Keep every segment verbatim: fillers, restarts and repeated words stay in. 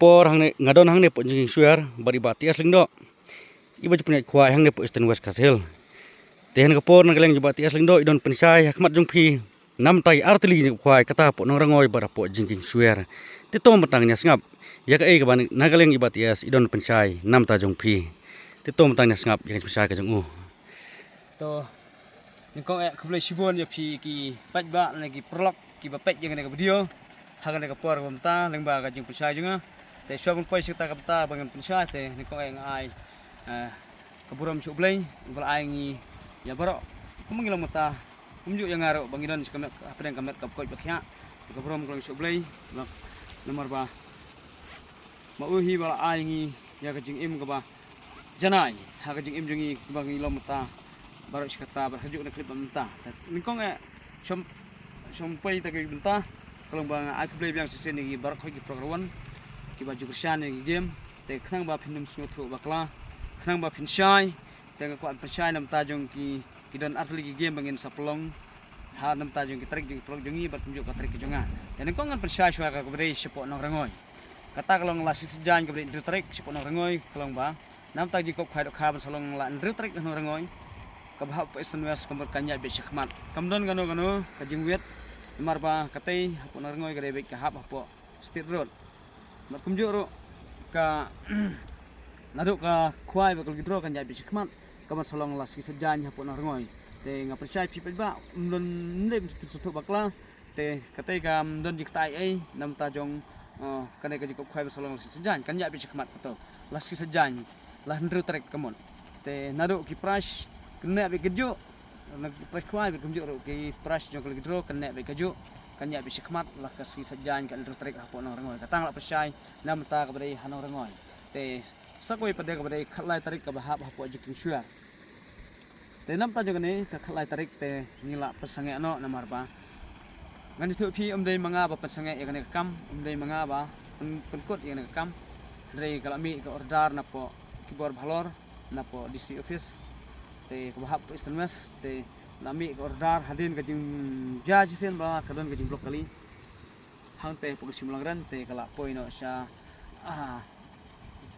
por hangne nga don hangne hapoh jingkieng shuwer bad i Bah T S Lyngdoh, iba ju pynïaid khwai hangne hapoh Eastern West Khasi Hills. Te ha kane ka por na ka liang jong i Bah T S Lyngdoh i don pynshai ha khmat jong phi namar ba ar tylli ki jingkhwai kata hapoh Nongrangoi bad hapoh jingkieng shuwer. Te to mynta ngin ïa sngap ïa kaei kaba na ka liang i Bah T S i don pynshai namar jong phi. Te to mynta ngin ïa sngap ïa ka jingpynshai ka jong u. To, nyngkong eh khublei shibun ïa phi ki paidbah ne ki paralok kiba peit ïa kane ka video ha kane ka por kaba mynta lyngba ka jingpynshai jong nga. Te shuwa ban poi sha kata ka bynta ba ngan pynshai te nyngkong eh nga ai, eh, ka burom sha U Blei uba la ai ngi ïa baroh kumba ngi long mynta, kumjuh ïa nga ruh ba ngi don sha ka met, hapdeng ka met kaba koit ba khiah. Te ka burom ka long sha U Blei namar ba ma u hi ba la ai ngi ïa ka jingim kaba janai ha ka jingim jong ngi ba ngi long mynta baroh shi katta, baroh kajuh na ka clip ba mynta. Te nyngkong eh shym, shym poi ta ka bynta, ka long ba nga ai khublei biang shisien ïa ki baroh khoit ki paralok ruh kiba ju kyrshan ïa ki game. Te khnang ba phin ym sngewthuh bakla, khnang ba phin shai, te nga kwah pynshai namar jong ki, ki don ar tylli ki game ba ngin sa pynlong ha namar jong ki tarik jong ki paralok jong ngi bad kumjuh ka tarik ka jong nga. Te nyngkong ngan pynshai shuwa ka kaba dei shapoh Nongrangoi. Kata ka long la shi saitjaiñ kaba dei hynriew tarik shapoh Nongrangoi, ka long ba namar ka jingkup khwai dohkha ban sa long la hynriew tarik ha Nongrangoi, kaba hap hapoh Eastern West ka mut kan ïaid beit shakhmat. Kam don kano kano ka jingwit namar ba katei hapoh Nongrangoi ka dei beit ka hap hapoh State Road. Bad kumjuh ruh ka naduh ka khwai bad ka lucky draw kan ïaid beit shakhmat, ka ban sa long la shi saitjaiñ hapoh Nongrangoi. Te nga pynshai phi paidbah, ym don, ym dei phin sngewthuh bakla. Te katei kam don jingkata ei ei namar jong, eh, kane ka jingkup khwai ba sa long la shi saitjaiñ, kan ïaid beit shakhmat kato. La shi saitjaiñ, la hynriew tarik ka mut. Te naduh ki prize kan neh beit kajuh, na ki prize khwai bad kumjuh ruh ki prize jong ka lucky draw kan neh beit kajuh, kan ïaid beit shakhmat la ka shi saitjaiñ ka hynriew tarik hapoh Nongrangoi. Kata nga la pynshai namar kaba dei ha Nongrangoi. Te sa kawei pat de kaba dei khatlai tarik kaba hap hapoh jingkieng shuwer. Te namar jong kane ka khatlai tarik te ngi la pynsangeh noh namar ba ngan ïathuh phi, ym dei ma nga ba pynsangeh ïa kane ka kam, ym dei ma nga ba pyn-, pynkut ïa kane ka kam. Hynrei ka la mih ka order napoh ki bor balor, napoh D C office te kaba hap hapoh Eastern West, te la mih ka order hadien ka jingjia shisien ba ka don ka jingblok kali hangtei hapoh ka Shimlangren, te ka la poi noh sha, ah,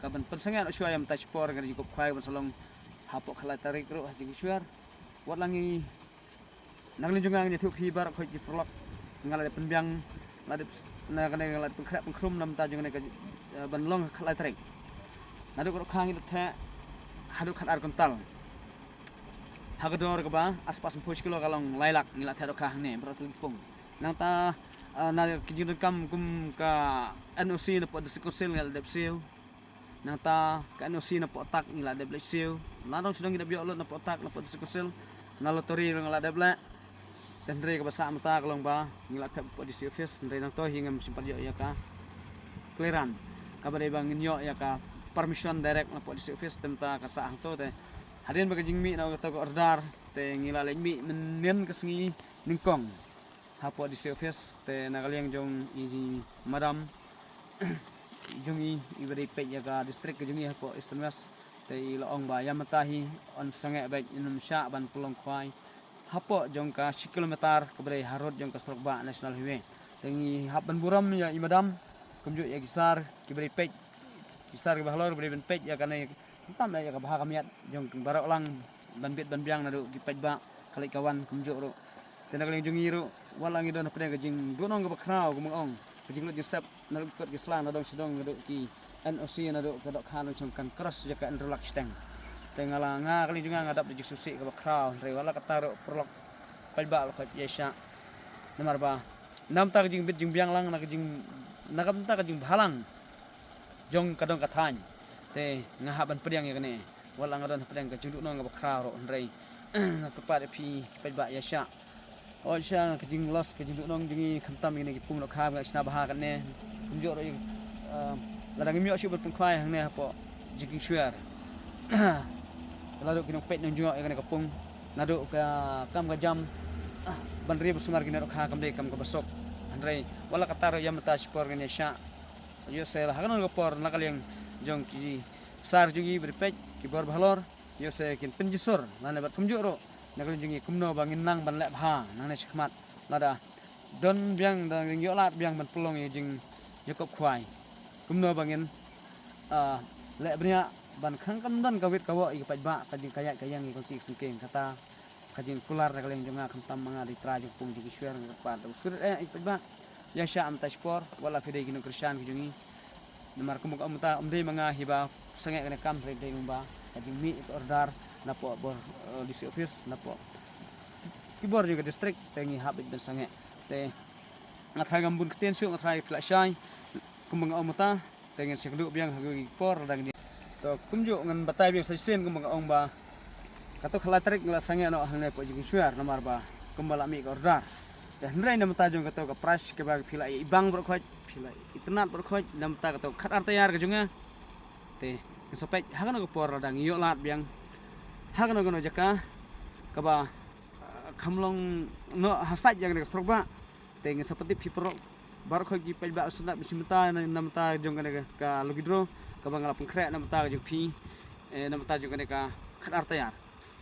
ka ban pynsangeh noh shuwa ïa mynta shipor ka jingkup khwai ka ban sa long hapoh khatlai tarik ruh ha jingkieng shuwer. Wat la ngi, na ka liang jong nga ngan ïathuh phi baroh khoit ki paralok, nga la dep pynbiang, la dep, na kane nga la dep pynkhreh pynkhrum namar jong kane ka, eh, ban long khatlai tarik. Naduh ka dohkha ngi dep theh haduh khatar kuntal. Ha ka dor kaba aspas hynriew kilo ka long lai lak, ngi la theh dohkha hangne baroh tylli ki pung. Nangta, eh, na ki jingdonkam kum ka N O C napoh District Council ngi la dep siew. Nangta ka N O C napoh tak ngi la dep leit siew. Nadong sdang ngi dep ïoh lut napoh tak napoh District Council. Na lottery ruh ngi la dep leh. Te hynrei kaba sah mynta ka long ba ngi la thep hapoh D C office, hynrei nangto hi ngam shym pat ïoh ïa ka clearance, kaba dei ba ngin ïoh ïa ka permission direct napoh D C office, te mynta ka sah hangto. Te hadien ba ka jingmih na kato ka order, te ngi la leit mih mynnin ka sngi nyngkong hapoh D C office, te na ka liang jong i madam jong i, iba dei peit ïa ka district ka jong i hapoh Eastern West, te i la ong ba ïa mynta hi yn sangeh beit, yn ym shah ban pynlong khwai hapoh jong ka shi kilometer kaba dei harud jong ka surok bah National Highway. Te ngi hap ban burom ïa i madam, kumjuh ïa ki sir kiba dei peit, ki sir kiba halor ba dei ban peit ïa kane, khamtam ïa ka bha ka miat jong baroh lang, ban bit ban biang naduh ki paidbah, ka leit ka wan kumjuh ruh. Te na ka liang jong ngi ruh, wat la ngi don hapdeng ka jingduhnong kaba khraw, kumba nga ong, ka jinglut jingsep naduh ki kot ki sla, nadong shadong naduh ki N O C, naduh ka dohkha nongshong kan cross ïa ka hynriew lak shiteng. Te nga la, nga ka liang jong nga nga dap da jingsngewsih kaba khraw, hynrei wat la katta ruh paralok paidbah, ba khot ïa shah. Namar ba na ka bynta ka jingbit jingbiang lang, na ka jing, na ka bynta ka jingbhalang jong ka dong ka thaiñ, te nga hap ban pdiang ïa kane. Wat la nga don hapdeng ka jingduhnong kaba khraw ruh, hynrei nga kyrpad ïa phi paidbah ïa shah. Oi sha, ka jingloss ka jingduhnong jong ngi khamtam ïa kine ki pung dohkha ba nga shna bha kane. Kumjuh ruh ïa, ah, lada ngim ïoh shuh ban pynkhwai hangne hapoh jingkieng shuwer, la ruh ki nongpeit nongjngoh ïa kane ka pung, naduh ka kam ka jam, ah, ban ri ba sumar kine dohkha kam dei kam kaba suk. Hynrei wat la katta ruh ïa mynta shipor ngan ïa shah. Ïoh se la ha kano ka por na ka liang jong ki sir jong ngi ba dei peit, ki bor ba halor, ïoh se kin pynjur sur lane bad kumjuh ruh na ka liang jong ngi kumno ba ngin nang ban leh bha nangne shakhmat, lada don biang, da ngin ïoh lad biang ban pynlong ïa ka jingïakop khwai. Kumno ba ngin, ah, leh bniah ban khang kam don ka wit ka wok ïa ki paidbah, ka jingkhaïi ka ïeng ïa ka lynti ka syngkien. Kata ka jingkular na ka liang jong nga, khamtam ma nga dei trai jong pung jong ki shuwer, nga kyrpad da u skur eh ïa ki paidbah. Ïa sha am ta shipor, wat la phi dei ki nongkyrshan ki jong ngi. Namar kumba ka ong mynta, ym dei ma nga hi ba sangeh kane ka kam, hynrei dei kumba ka jingmih ïa ka order napoh bor, eh, D C office, napoh ki bor jong ka district, te ngi hap beit ban sangeh. Te nga tharai ngam bun ktien shuh, nga tharai phi la shai kumba nga ong mynta. Te ngin sa ïakynduh biang ha ki por lada ngin. To kumjuh ngan batai biang sa shisien kumba nga ong ba kato ka lai tarik nga la sangeh noh hangne hapoh jong ki shuwer namar ba kumba la mih ka order. Te hynrei na bynta jong kato ka price kaba phi la ïa ibang baroh khoit, phi la itynnad baroh khoit, na bynta kato ka khatar taïar ka jong nga. Te ngin sa peit ha kano ka por lada ngi ïoh lad biang ha kano kano jaka kaba, ah, kham long noh ha sait jong kane ka surok bah. Te ngin sa pyntip phi paralok baroh khoit ki paidbah sngewtynnat ban shim bynta na, na bynta jong kane ka, ka lucky draw kaba nga la pynkhreh na bynta ka jong phi, eh, na bynta jong kane ka khatar taïar.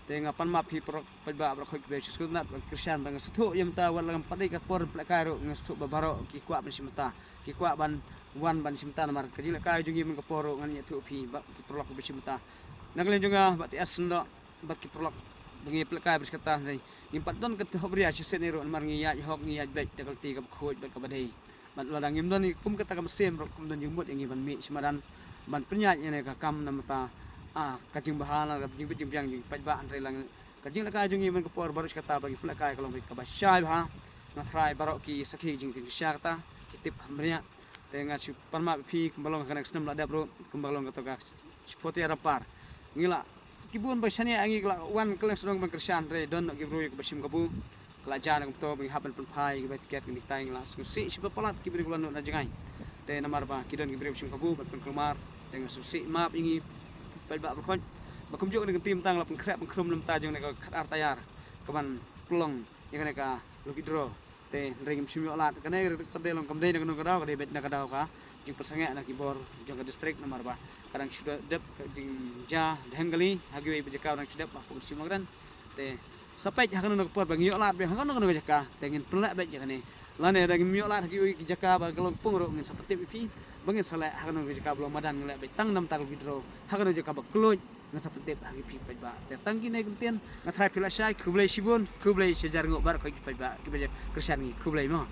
Te nga pan map phi paralok paidbah baroh khoit kiba sngewtynnat ban kyrshan, ba nga sngewthuh ïa mynta wat la ngam pat dei ka por pynlehkai ruh, nga sngewthuh ba baroh ki kwah ban shim bynta, ki kwah ban wan ban shim bynta namar ka jinglehkai jong ngi man ka por ruh ngan ïathuh phi ba ki paralok kiba shim bynta. Na ka liang jong nga Bah T S Syndon bad ki paralok ba ngi pynlehkai ba shi katta, hynrei ngim pat don ka hok bria shisien ruh namar ngi ïaid hok, ngi ïaid beit da ka lynti kaba khuid bad kaba dei. Bad lada ngim don kum kata ka mynsiem ruh, kum don jingmut ïa ngi ban mih sha madan ban pynïaid ïa kane ka kam na bynta, ah, ka jingbha lane ka jingbit jingbiang jong ki paidbah, hynrei la ka jinglehkai jong ngi man ka por baroh shi katta ba ngi pynlehkai ka long kaba shai bha. Nga tharai baroh ki sakhi jong ka jingshisha kata ki tip kham bniah. Te nga shu pan map ïa phi kumba long ha kane ka snem la dep ruh, kumba long kato ka Shiphutia Rampar. Ngi la ki bun ba shaniah ïa ngi ki la wan kylleng shnong ban kyrshan, hynrei don noh ki briew kiba shim kabu. Ka la jan kumto ba ngi hap ban pynphai kiba tiket, ngi tai ngi la sngewsih shiba palat ki briew kiba la nud na jngai. Te namar ba ki don ki briew ba shim kabu ban pynkulmar, te nga sngewsih map ïa ngi paidbah baroh khoit. Ba kumjuh kane ka team tang la pynkhreh pynkhrum na bynta jong kane ka khatar taïar kaban pynlong ïa kane ka lucky draw. Te hynrei ngim shym ïoh lad. Kane ka dei long kam dei na kano ka daw, ka dei beit na ka daw ka jingpynsangeh na ki bor jong ka district namar ba ka dang shu dep ka jingjia dheng kali ha kiwei ki jaka ba dang shu dep ba pung shim long kren. Te sa peit ha kano kano ka por ba ngin ïoh lad biang ha kano kano ka jaka, te ngin pynleh beit ïa kane. Lane lada ngim ïoh lad ha kiwei ki jaka ba ka long pung ruh, ngin sa pyntip ïa phi ba ngin sa leh ha kano ka jaka ba long madan, ngin leh beit tang na bynta ka lucky draw ha kano ka jaka ba kylluid. Nga sa pyntip ha ki phi paidbah. Te tang kine ki ktien, nga tharai phi la shai, khublei shibun, khublei shihajar nguh baroh khoit ki paidbah kiba kyrshan ïa ngi, khublei mo.